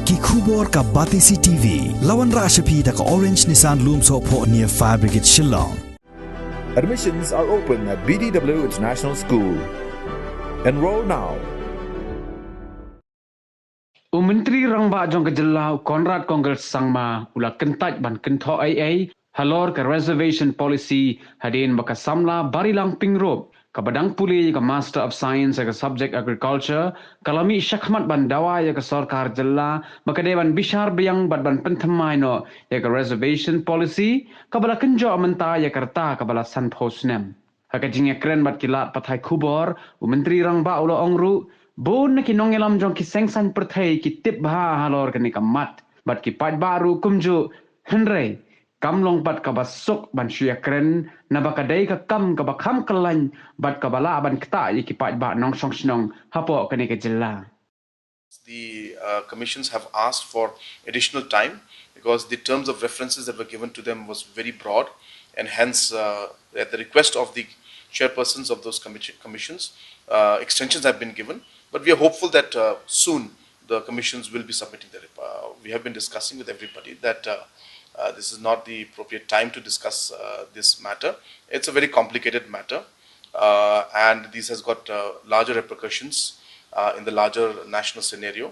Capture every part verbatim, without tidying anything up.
Ki khubor ka Batesi T V. La wanrah sha phi da ka Orange Nissan Lumsohphoh near Fire Brigade Shillong. Admissions are open at B D W International School. Enroll now. U Myntri Rangbah jong ka jylla u Conrad Kongkal Sangma u la kyntait ban kynthoh ei ei halor ka reservation policy hadien ba ka samla Barilang Pyngrope kaba dang pule ïa ka Master of Science ha ka subject Agriculture ka la mih shakhmat ban dawa ïa ka sorkar jylla ba ka dei ban bishar biang bad ban pynthymmai noh ïa ka reservation policy kaba la kynjoh mynta ïa ka rta kaba la sanphew snem. Ha ka jingïakren bad ki lad pathai khubor, u Myntri Rangbah u la ong ruh, bun na ki nongïalam jong ki seng saiñ pyrthei ki tip bha halor kane ka mat bad ki paidbah ruh kumjuh. Hynrei kam long pat kaba suk ban shu ïakren naba ka dei ka kam kaba kham kyllain bad kaba lah ban ktah ïa ki paidbah nongshong shnong hapoh kane ka jylla. The uh, commissions have asked for additional time because the terms of references that were given to them was very broad, and hence, uh, at the request of the chairpersons of those commission- commissions, uh, extensions have been given. But we are hopeful that uh, soon the commissions will be submitting the report. Uh, we have been discussing with everybody that uh, uh, this is not the appropriate time to discuss uh, this matter. It's a very complicated matter, uh, and this has got uh, larger repercussions uh, in the larger national scenario.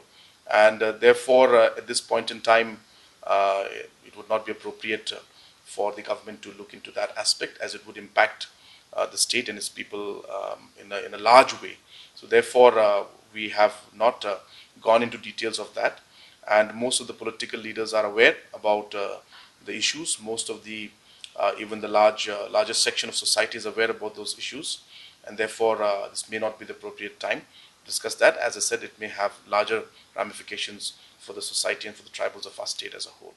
And uh, therefore, uh, at this point in time, uh, it would not be appropriate uh, for the government to look into that aspect, as it would impact uh, the state and its people um, in, a, in a large way. So, therefore, uh, we have not uh, gone into details of that. And most of the political leaders are aware about uh, the issues. Most of the uh, even the large, uh, largest section of society is aware about those issues, and therefore uh, this may not be the appropriate time to discuss that. As I said, it may have larger ramifications for the society and for the tribals of our state as a whole.